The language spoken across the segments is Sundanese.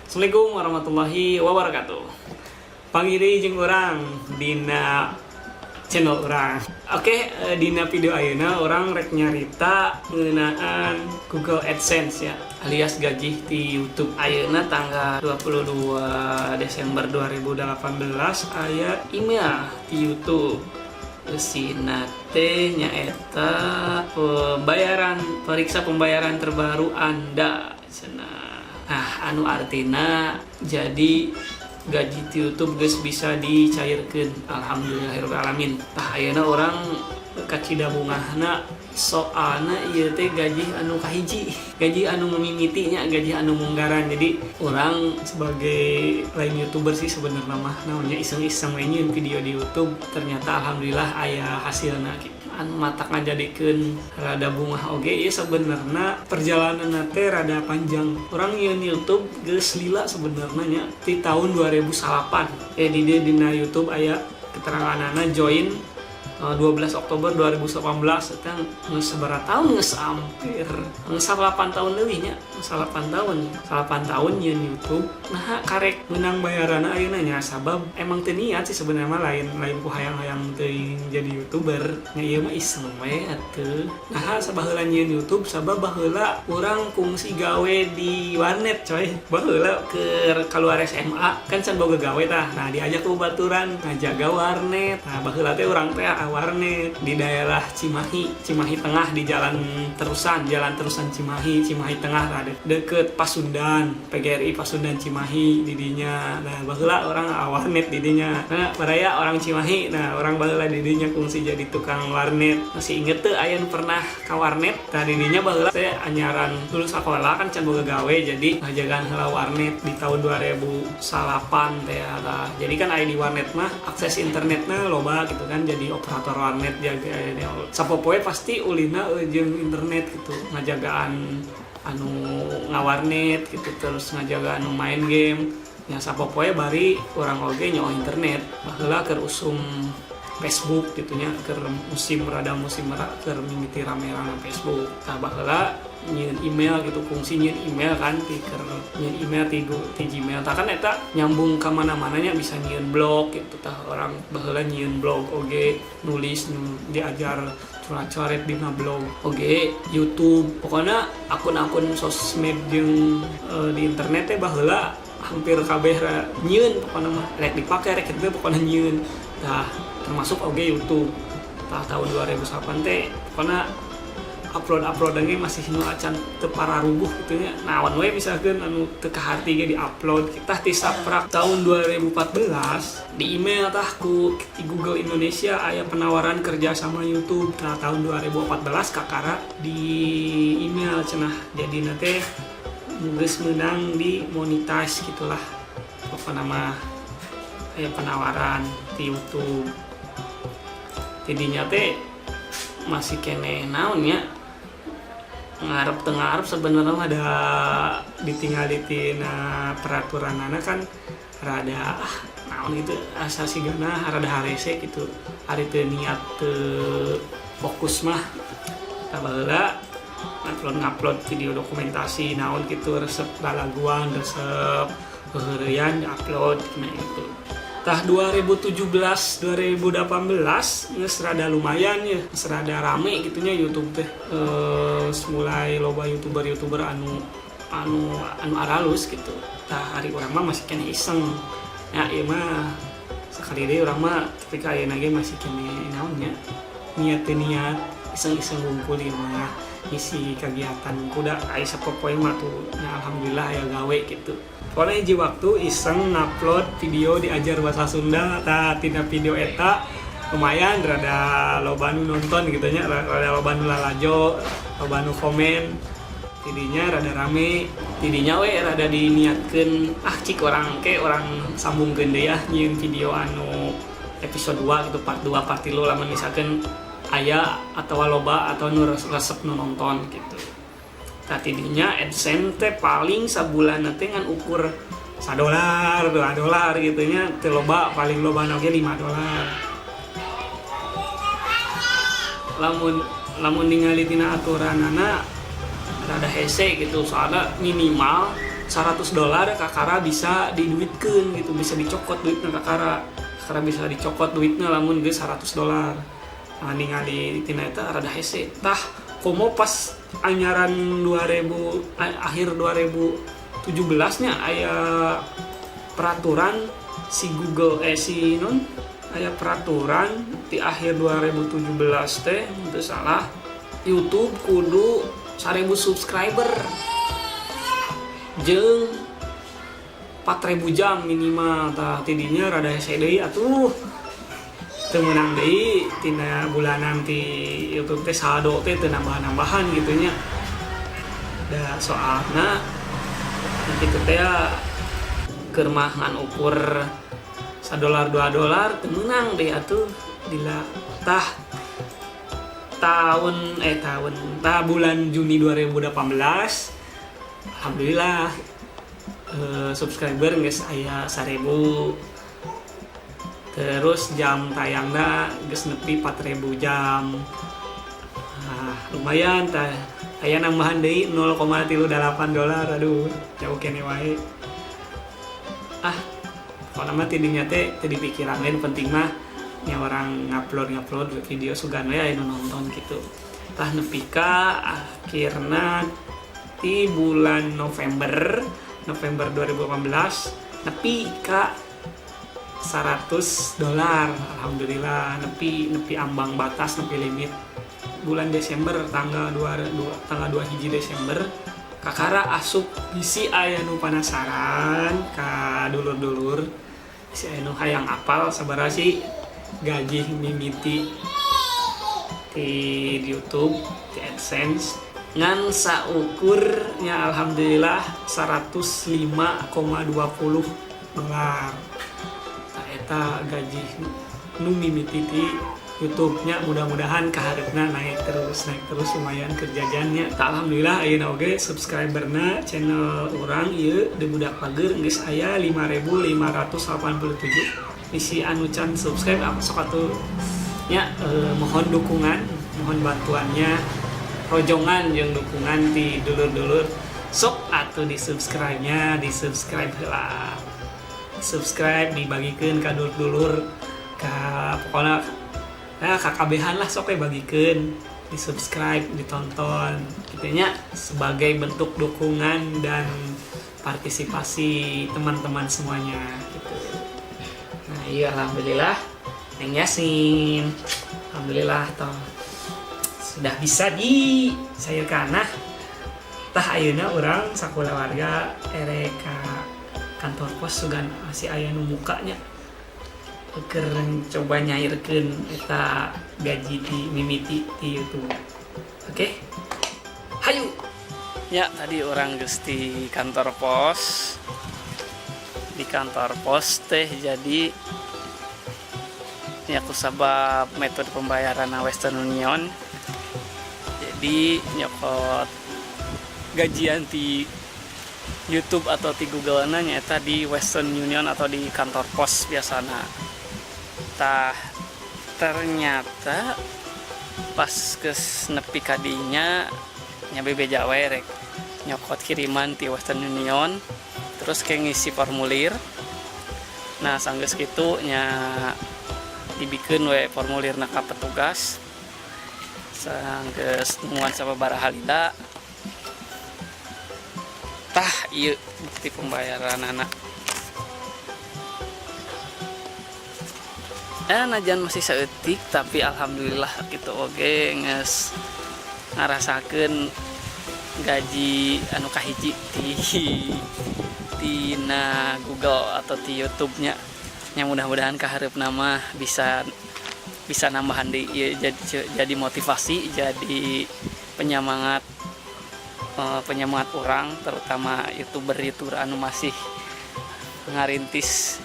Assalamualaikum warahmatullahi wabarakatuh. Panggih deui jeung urang dina channel urang. Oke, dina video ayeuna urang rek nyarita ngeunaan Google AdSense ya, alias gaji di YouTube. Ayeuna tanggal 22 Desember 2018 aya email di YouTube. Eusina teh nyaeta pembayaran, periksa pembayaran terbaru Anda cenah. Nah, anu artina jadi gaji di YouTube geus bisa dicairkeun. Alhamdulillahirobbilalamin. Tah, ayeuna urang kacida bungahna, soalna ieu teh gaji anu kahiji, gaji anu mimiti nya, gaji anu munggaran. Jadi urang sebagai lain youtuber sih sebenarnya mah, namanya iseng-iseng we nyieun video di YouTube, ternyata alhamdulillah aya hasilna gitu. Anu matak ngajadikeun rada bungah oge ieu sebenarnya perjalanan teh rada panjang. Urang nyieun YouTube geus lila sebenarnya nya, di tahun 2008. Di dieu dina YouTube aya keteranganana join 12 Oktober 2018. Eta geus sabaraha tahun? Geus hampir, geus 8 tahun leuwih nya, geus 8 tahun, 8 tahun nyieun YouTube. Nah, karek menang bayaranna ayeuna nya, sabab emang teu niat sih sebenarnya mah, lain lain ku hayang-hayang teuing jadi YouTuber nya, ieu mah iseng we atuh. Nah, sabaheula nyieun YouTube sabab baheula urang kungsi gawe di warnet, coy. Baheula keur keluar SMA kan can boga gawe tah. Nah, diajak ku baturan ngajaga warnet. Nah, baheula teh urang teh warnet di daerah Cimahi, Cimahi Tengah, di Jalan Terusan, Jalan Terusan Cimahi, Cimahi Tengah lah, deket Pasundan, PGRI Pasundan Cimahi didinya. Nah, baheula urang warnet didinya. Nah, baraya orang Cimahi, nah, urang baheula didinya kungsi jadi tukang warnet. Masih inget tuh aya nu pernah ka warnet? Nah, didinya baheula teh anyaran lulus sekolah kan can boga gawe, jadi ngajagaan heula warnet di tahun 2008 teh lah. Jadi kan aya di warnet mah akses internetnya loba gitu kan, jadi operator warnet jaga sapopoe pasti ulina jeung internet gitu, ngajagaan anu ngawarnet gitu, terus ngajaga anu main game ya sapopoe, bari urang oge nyawa internet. Baheula keur usum Facebook gitu nya, keur musim, rada musim keur mimiti rame-rame Facebook. Nah, baheula nyieun email gitu, fungsi nyieun email kan ti keur nyieun email ti Gmail. Tah, kan eta nyambung ka mana-mana nya, bisa nyieun blog gitu. Tah, urang baheula nyieun blog oge, nulis nu diajar coret-coret dina blog oge, YouTube, pokoknya akun-akun sosmed jeung di internet teh baheula hampir kabeh nyieun. Pokoknya mah rek dipake rek kitu, pokoknya nyieun. Tah, termasuk oge YouTube. Tah, tahun 2008 teh pokoknya upload upload lagi masih nu acan teu pararuguh gitu nya, naon we misalkan anu teu kahati ge di-upload. Tah, ti saprak tahun 2014 di email tah ku di Google Indonesia aya penawaran kerja sama YouTube. Tah, tahun 2014 kakara di email cenah, jadi nanti geus menang di monetize gitulah. Pokoknya mah aya penawaran di YouTube, jadinya teh masih keneh naon ya, ngarep teu ngarep sebenarnya mah, ada ditinggal di tina peraturan anak kan rada ah naon gitu, asa sigana rada harese gitu, ari teu niat teu fokus mah. Tah, baheula ngupload ngupload video dokumentasi naon gitu, resep lalaguan, resep heureyan, upload. Nah, itu tah 2017 2018 geus rada lumayan ya, geus rada rame gitunya YouTube teh, mulai loba youtuber-youtuber anu anu anu aralus gitu. Tah, ari urang mah masih keneh iseng ya, ieu mah sekali deui urang mah, tapi kayak ge masih keneh naon nya, niat teh niat iseng-iseng ngumpul ieu mah, ngisi kegiatan kuda aya sapopoe mah tuh ya, alhamdulillah ya gawe gitu. Pokoknya hiji waktu iseng ngupload video diajar bahasa Sunda. Tah, tina video eta lumayan rada loba nu nonton gitu nya, rada loba nu lalajo, loba nu komen, tidinya rada rame. Tidinya we rada diniatkeun, ah cik urang ke urang sambungkeun deui ah, nyieun video anu episode 2 gitu, part 2, part 3, lamun misalkan aya atau loba atau nu resep nu nonton gitu. Tah, tidinya AdSense teh paling sabulan nanti ngan ukur 1 dolar, 2 dolar gitu nya, teu loba, paling loba oge 5 dolar. Lamun lamun ningali tina aturanana rada hese gitu, soalnya minimal 100 dolar kakara bisa diduitkeun gitu, bisa dicokot duitnya kakara, kakara bisa dicokot duitnya lamun geus 100 dolar. Nah, ningali tina eta rada hese. Tah, komo pas anyaran 2000 akhir 2017 nya aya peraturan si Google, eh, si non, aya peraturan di akhir 2017 teh, teu salah, YouTube kudu 1000 subscriber jeung 4000 jam minimal. Tah, tidinya rada hese deui atuh, teu meunang deui tina bulanan ti YouTube teh, saldo teh teu nambah-nambahan gitu nya. Da soalna kitu teh ya, keur mah ngan ukur sadolar 2 dolar, teu meunang deh atuh dila. Tah, tahun, eh, tahun, tah, bulan Juni 2018 alhamdulillah subscriber geus aya 1000, terus jam tayangna geus nepi 4000 jam. Nah, lumayan. Tah, aya nambahan deui 0,38 dolar. Aduh, jauh keneh wae. Ah, pokoknya mah tidinya teh teu dipikiran lain, penting mah nya urang ngupload ngupload video, sugan we aya nu nonton gitu. Tah, nepi ka akhirna di bulan November, November 2018 nepi ka 100 dolar. Alhamdulillah nepi, nepi ambang batas, nepi limit. Bulan Desember tanggal 2, 2 tanggal 2 hiji Desember kakara asup. Bisi aya nu penasaran ka dulur-dulur, bisi aya nu hayang apal sabaraha sih gaji mimiti di YouTube, di AdSense, ngan saukurnya alhamdulillah 105,20 dolar. Tah, eta gaji nu mimiti ti YouTube-nya. Mudah-mudahan kaharepna naik terus, naik terus, lumayan keur jajannya. Tah, alhamdulillah ayeuna oge subscriberna channel urang ieu, De Budak Pager, geus aya 5587. Bisi anu can subscribe apa, sok atuh nya. Mohon dukungan, mohon bantuannya, rojongan jeung dukungan ti dulur-dulur. Sok atuh di subscribe nya, di subscribe lah, subscribe, dibagikan ke dulur-dulur, ka pokoknya ya kakabehan lah. Sok we bagikeun, di subscribe, ditonton gitu nya, sebagai bentuk dukungan dan partisipasi teman-teman semuanya gitu. Nah iya, alhamdulillah Neng Yasin, alhamdulillah toh sudah bisa di sayurkan. Nah, tah, ayeuna urang sakulawarga erek ka kantor pos, sugan masih aya nu mukanya, keur coba nyairkeun eta gaji di mimiti di YouTube. Oke, hayu ya. Tadi urang geus di kantor pos. Di kantor pos teh jadi ya kusabab metode pembayaran Western Union, jadi nyokot gajian di YouTube atau di Google na nyaeta di Western Union atau di kantor pos biasana. Tah, ternyata pas ke nepi kadinya nya bebeja we rek nyokot kiriman di Western Union, terus kayak ngisi formulir. Nah, sanggeus kitu nya dibikin we formulir ka petugas, sanggeus nungguan sababaraha lila. Tah, ieu bukti pembayaran anak. Najan masih saeutik, tapi alhamdulillah gitu oge geus ngarasakeun gaji anu kahiji di tina Google atau di YouTube-nya yang mudah-mudahan kaharepna mah bisa bisa nambahan di ya, jadi motivasi, jadi penyemangat, penyemangat urang, terutama youtuber youtuber anu masih ngarintis,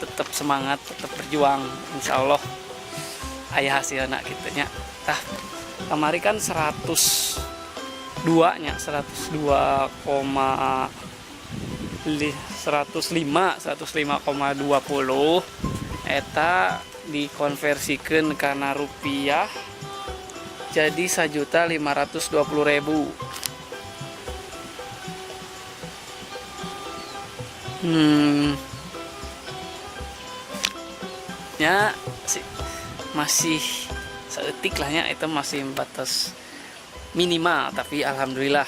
tetap semangat, tetap berjuang. Insya Allah aya hasilna gitu nya. Tah, kamari kan 102 nya, 102, 105, 105,20. Eta dikonversikan karena rupiah jadi 1.520.000. Ya si, masih saeutik lah nya, itu masih batas minimal, tapi alhamdulillah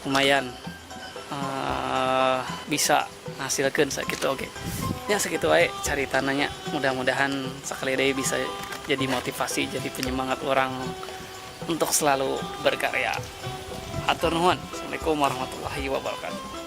lumayan bisa ngasilkeun sakitu. Oke ya, segitu wae caritana nya. Mudah-mudahan sekali deui bisa jadi motivasi, jadi penyemangat urang untuk selalu berkarya. Hatur nuhun. Assalamualaikum warahmatullahi wabarakatuh.